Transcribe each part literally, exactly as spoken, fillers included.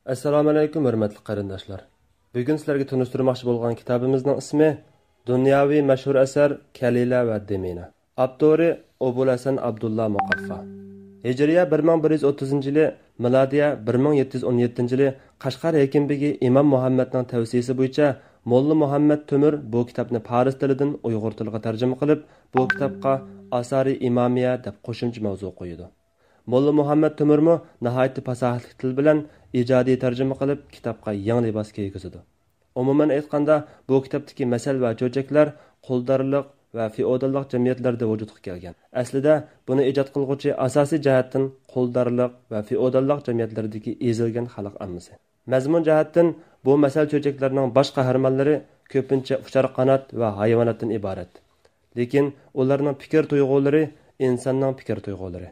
ئەسسالامۇئەلەيكۇم، ھۆرمەتلىك قېرىنداشلار. بۈگۈن سىلەرگە تونۇشتۇرماقچى بولغان كىتابىمىزنىڭ ئىسمى دۇنياۋى مەشھۇر ئەسەر كەلىلە ۋە دىمىنە. ئاپتورى ئوبۇلھەسەن ئابدۇللا مۇقەففا. ھىجرىيە بىر مىڭ بىر يۈز ئوتتۇزىنچى يىلى، مىلادىيە بىر مىڭ يەتتە يۈز ئون يەتتىنچى يىلى قەشقەر ھېكىمبېگى ئىمام مۇھەممەدنىڭ تەۋسىيىسى بويىچە موللا مۇھەممەد تۆمۈر بۇ كىتابنى پارس تىلىدىن ئۇيغۇر تىلىغا تەرجىمە قىلىپ، بۇ كىتابقا ئاسارى ئىمامىيە دەپ قوشۇمچە ماۋزۇ قويىدۇ. موللا مۇھەممەد تۆمۈرمۇ ناھايىتى پاساھەتلىك تىل بىلەن ئىجادىي تەرجىمە قىلىپ، كىتابقا يېڭى لىباس كىيگۈزىدۇ. ئومۇمەن ئېيتقاندا، بۇ كىتابتىكى مەسەل ۋە چۆچەكلەر قۇلدارلىق ۋە فېئوداللىق جەمئىيەتلەردە ۋۇجۇدقا كەلگەن. ئەسلىدە، بۇنى ئىجاد قىلغۇچى ئاساسىي جەھەتتىن قۇلدارلىق ۋە فېئوداللىق جەمئىيەتلىرىدىكى ئېزىلگەن خەلق ئاممىسى. مەزمۇن جەھەتتىن بۇ مەسەل چۆچەكلەرنىڭ باش قەھرىمانلىرى كۆپىنچە ئۇچار قانات ۋە ھايۋاناتتىن ئىبارەت. لېكىن ئۇلارنىڭ پىكىر تۇيغۇلىرى ئىنساننىڭ پىكىر تۇيغۇلىرى.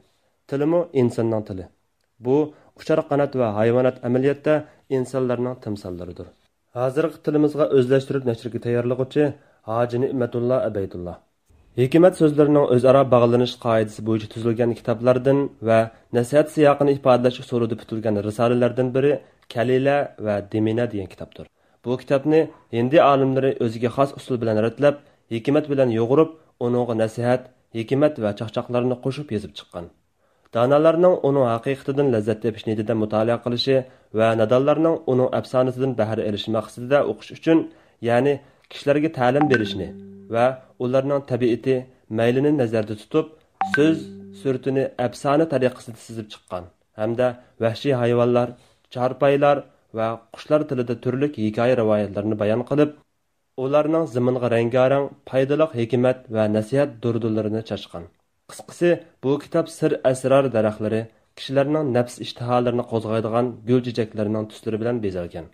تىلىمۇ ئىنساننىڭ تىلى. بۇ ئۇچار قانات ۋە ھايۋانات ئەمەلىيەتتە ئىنسانلارنىڭ تىمساللىرىدۇر. ھازىرقى تىلىمىزغا ئۆزلەشتۈرۈپ نەشرگە تەييارلىغۇچى ھاجى نېمەتۇللا ئەبەيدۇللا. ھېكمەت سۆزلىرىنىڭ ئۆزئارا باغلىنىش قائىدىسى بويىچە تۈزۈلگەن كىتابلاردىن ۋە نەسىھەت سىياقىنى ئىپادىلەش ئۇسۇلىدا پۈتۈلگەن رىسالىلەردىن بىرى كەلىلە ۋە دىمىنە دېگەن كىتابتۇر. بۇ كىتابنى ھىندى ئالىملىرى ئۆزىگە خاس ئۇسۇل بىلەن رەتلەپ، ھېكمەت بىلەن يۇغۇرۇپ، ئۇنىڭغا نەسىھەت، ھېكمەت ۋە چاقچاقلارنى قوشۇپ يېزىپ چىققان. دانالارنىڭ ئۇنىڭ ھەقىقىتىدىن لەززەت تېپىش نىيىتىدە مۇتالىئە قىلىشى ۋە نادانلارنىڭ ئۇنىڭ ئەپسانىسىدىن بەھرە ئېلىش مەقسىتىدە ئوقۇش ئۈچۈن، يەنى كىشىلەرگە تەلىم بېرىشنى ۋە ئۇلارنىڭ تەبىئىتى، مەيلىنى نەزەردە تۇتۇپ، سۆز سۈرىتىنى ئەپسانە تەرىقىسىدە سىزىپ چىققان ھەمدە ۋەھشىي ھايۋانلار، چارپايلار ۋە قۇشلار تىلىدا تۈرلۈك ھېكايە رىۋايەتلەرنى بايان قىلىپ، ئۇلارنىڭ زېمىنغا رەڭگارەڭ، پايدىلىق ھېكمەت ۋە نەسىھەت دۇردىلىرىنى چاچقان. قىسقىسى، بۇ كىتاب سىر ئەسرار دەرەخلىرى، كىشىلەرنىڭ نەپس ئىشتىھالىرىنى قوزغايدىغان گۈل چېچەكلىرىنىڭ تۈسلىرى بىلەن بېزەلگەن.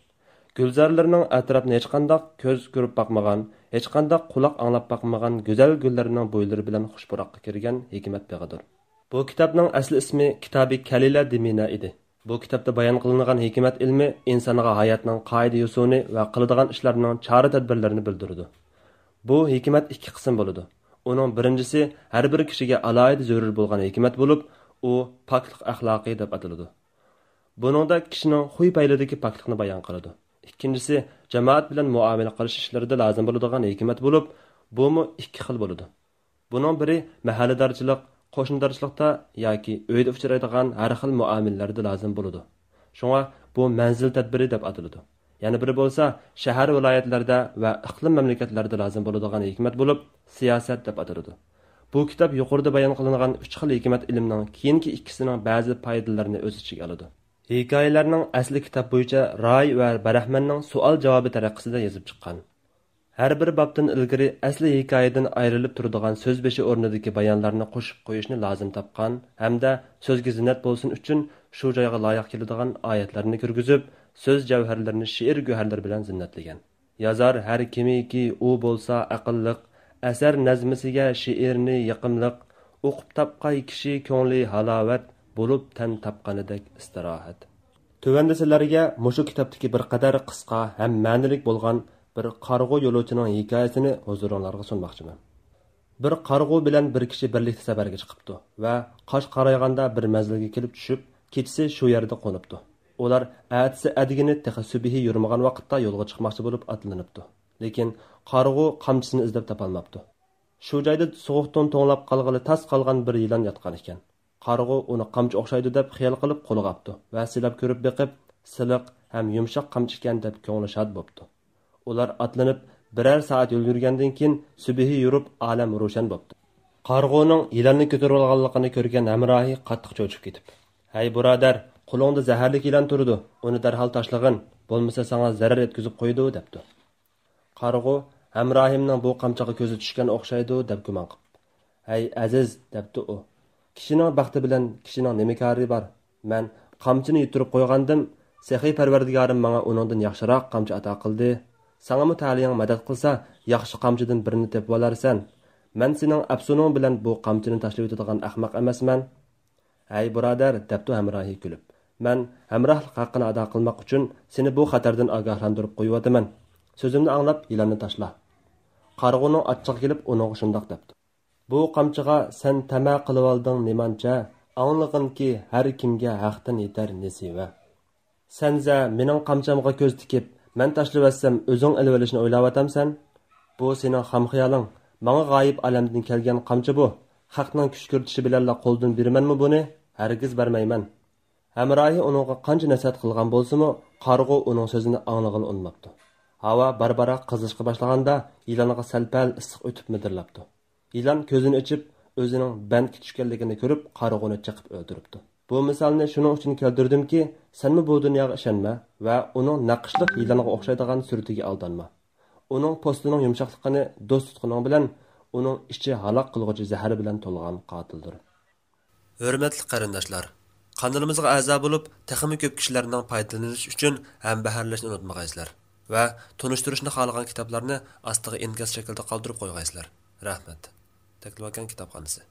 گۈلزارلىرىنىڭ ئەتراپىنى ھېچقانداق كۆز كۆرۈپ باقمىغان، ھېچقانداق قۇلاق ئاڭلاپ باقمىغان گۈزەل گۈللىرىنىڭ بويلىرى بىلەن خۇش پۇراققا كىرگەن ھېكمەت بېغىدۇر. بۇ كىتابنىڭ ئەسلى ئىسمى كىتابى كەلىلە دىمىنە ئىدى. بۇ كىتابتا بايان قىلىنغان ھېكمەت ئىلمى ئىنسانغا ھاياتنىڭ قائىدە-يوسۇنى ۋە قىلىدىغان ئىشلارنىڭ چارە-تەدبىرلىرىنى بىلدۈرىدۇ. بۇ ھېكمەت ئىككى قىسىم بولىدۇ. ئۇنىڭ بىرىنچىسى ھەر بىر كىشىگە ئالاھىدە زۆرۈر بولغان ھېكمەت بولۇپ، ئۇ پاكلىق ئەخلاقى دەپ ئاتىلىدۇ. بۇنىڭدا كىشىنىڭ خۇي-پەيلىدىكى پاكلىقنى بايان قىلىدۇ. ئىككىنچىسى جامائەت بىلەن مۇئامىلە قىلىش ئىشلىرىدا لازىم بولىدىغان ھېكمەت بولۇپ، بۇمۇ ئىككى خىل بولىدۇ. بۇنىڭ بىرى مەھەللىدارچىلىق، قوشنىدارچىلىقتا ياكى ئۆيدە ئۇچرايدىغان ھەر خىل مۇئامىلىلەردە لازىم بولىدۇ. شۇڭا بۇ مەنزىل تەدبىرى دەپ ئاتىلىدۇ. يەنە بىرى بولسا شەھەر، ۋىلايەتلەردە ۋە ئىقلىم مەملىكەتلەردە لازىم بولىدىغان ھېكمەت بولۇپ، سىياسەت دەپ ئاتىلىدۇ. بۇ كىتاب يۇقىرىدا بايان قىلىنغان ئۈچ خىل ھېكمەت ئىلىمنىڭ كېيىنكى ئىككىسىنىڭ بەزى پايدىلىرىنى ئۆز ئىچىگە ئالىدۇ. ھېكايىلەرنىڭ ئەسلى كىتاب بويىچە راي ۋە بەرەھمەننىڭ سوئال-جاۋابى تەرىقىسىدە يېزىپ چىققان. ھەر بىر بابتىن ئىلگىرى ئەسلى ھېكايىدىن ئايرىلىپ تۇرىدىغان سۆز بېشى ئورنىدىكى بايانلارنى قوشۇپ قويۇشنى لازىم تاپقان ھەمدە سۆزگە زىننەت بولسۇن ئۈچۈن شۇ جايغا لايىق كېلىدىغان ئايەتلەرنى كىرگۈزۈپ، سۆز جەۋھەرلىرىنى شېئىر گۆھەرلىرى بىلەن زىننەتلىگەن. يازار ھەر كىمكى ئۇ بولسا ئەقىللىق، ئەسەر نەزمىسىگە شېئىرنى يېقىملىق، ئوقۇپ تاپقاي كىشى كۆڭلى ھالاۋەت، بولۇپ تەن تاپقىنىدەك ئىستىراھەت. تۆۋەندە سىلەرگە مۇشۇ كىتابتىكى بىر قەدەر قىسقا ھەم مەنىلىك بولغان بىر قارىغۇ يولۇچىنىڭ ھېكايىسىنى ھۇزۇرۇڭلارغا سۇنماقچىمەن. بىر قارىغۇ بىلەن بىر كىشى بىرلىكتە سەپەرگە چىقىپتۇ ۋە قاش قارايغاندا بىر مەنزىلگە كېلىپ چۈشۈپ، كېچىسى شۇ يەردە قونۇپتۇ. ئۇلار ئەتىسى ئەدىگىنى تېخى سۈبھى يورۇمىغان ۋاقىتتا يولغا چىقماقچى بولۇپ ئاتلىنىپتۇ. لېكىن قارىغۇ قامچىسىنى ئىزدەپ تاپالماپتۇ. شۇ جايدا سوغۇقتىن توڭلاپ قالغىلى تاس قالغان بىر يىلان ياتقان ئىكەن. قارىغۇ ئۇنى قامچا ئوخشايدۇ دەپ خىيال قىلىپ قولىغا ئاپتۇ ۋە سىلاپ كۆرۈپ بېقىپ، سىلىق ھەم يۇمشاق قامچا ئىكەن دەپ كۆڭلى شاد بوپتۇ. ئۇلار ئاتلىنىپ بىرەر سائەت يول يۈرگەندىن كېيىن، سۈبھى يورۇپ ئالەم روشەن بوپتۇ. قارىغۇنىڭ يىلاننى كۆتۈرۈۋالغانلىقىنى كۆرگەن ھەمراھى قاتتىق چۆچۈپ كېتىپ، ھەي بۇرادەر، قولۇڭدا زەھەرلىك يىلان تۇرىدۇ، ئۇنى دەرھال تاشلىغىن، بولمىسا ساڭا زەرەر يەتكۈزۈپ قويىدۇ، دەپتۇ. قارىغۇ ھەمراھىمنىڭ بۇ قامچىغا كۆزى چۈشكەن ئوخشايدۇ دەپ گۇمان قىپتۇ. ھەي ئەزىز، دەپتۇ ئۇ، كىشىنىڭ بەختى بىلەن كىشىنىڭ نېمە كارى بار؟ مەن قامچىنى يىتتۈرۈپ قويغاندىم، سېخىي پەرۋەردىگارىم ماڭا ئۇنىڭدىن ياخشىراق قامچا ئاتا قىلدى. ساڭىمۇ تەلىيىڭ مەدەت قىلسا، ياخشى قامچىدىن بىرنى تېپىۋالارسەن. مەن سېنىڭ ئەپسۇنۇڭ بىلەن بۇ قامچىنى تاشلىۋېتىدىغان ئەخمەق ئەمەسمەن. ھەي بۇرادەر، دەپتۇ ھەمراھى كۈلۈپ، مەن ھەمراھلىق ھەققىنى ئادا قىلماق ئۈچۈن سېنى بۇ خەتەردىن ئاگاھلاندۇرۇپ قويۇۋاتىمەن. سۆزۈمنى ئاڭلاپ يىلاننى تاشلا. قارىغۇنىڭ ئاچچىقى كېلىپ ئۇنىڭغا شۇنداق دەپتۇ. بۇ قامچىغا سەن تەمە قىلىۋالدىڭ نېمانچە؟ ئاڭلىغىنكى ھەر كىمگە ھەقتىن يېتەر نېسىۋە. سەنزە مېنىڭ قامچامغا كۆز تىكىپ، مەن تاشلىۋەتسەم ئۆزۈڭ ئېلىۋېلىشنى ئويلاۋاتامسەن؟ بۇ سېنىڭ خام خىيالىڭ. ماڭا غايىب ئالەمدىن كەلگەن قامچا بۇ. خەقنىڭ كۈشكۈرتۈشى بىلەنلا قولدىن بېرىمەنمۇ بۇنى؟ ھەرگىز بەرمەيمەن. ھەمراھى ئۇنىڭغا قانچە نەسىھەت قىلغان بولسىمۇ، قارىغۇ ئۇنىڭ سۆزىنى ئاڭلىغىلى ئۇنىماپتۇ. ھاۋا بارا-بارا قىزىشقا باشلىغاندا، يىلانغا سەل-پەل ئىسسىق ئۆتۈپ مىدىرلاپتۇ. يىلان كۆزىنى ئېچىپ، ئۆزىنىڭ بەندكە چۈشكەنلىكىنى كۆرۈپ، قارىغۇنى چېقىپ ئۆلتۈرۈپتۇ. بۇ مىسالنى شۇنىڭ ئۈچۈن كەلتۈردۈمكى، سەنمۇ بۇ دۇنياغا ئىشەنمە ۋە ئۇنىڭ نەقىشلىق يىلانغا ئوخشايدىغان سۈرىتىگە ئالدانما. ئۇنىڭ پوستىنىڭ يۇمشاقلىقىنى دوست تۇتقىنىڭ بىلەن، ئۇنىڭ ئىچى ھالاك قىلغۇچى زەھەر بىلەن تولغان قاتىلدۇر. ھۆرمەتلىك قېرىنداشلار، قانىلىمىزغا ئەزا بولۇپ، تېخىمۇ كۆپ كىشىلەرنىڭ پايدىلىنىشى ئۈچۈن ھەمبەھىرلەشنى ئۇنتۇمىغايسىلەر ۋە تونۇشتۇرۇشنى خالىغان كىتابلارنى ئاستىغا ئىنكاس شەكلىدە قالدۇرۇپ قويغايسىلەر. رەھمەت. تەكلىماكان كىتابخانىسى.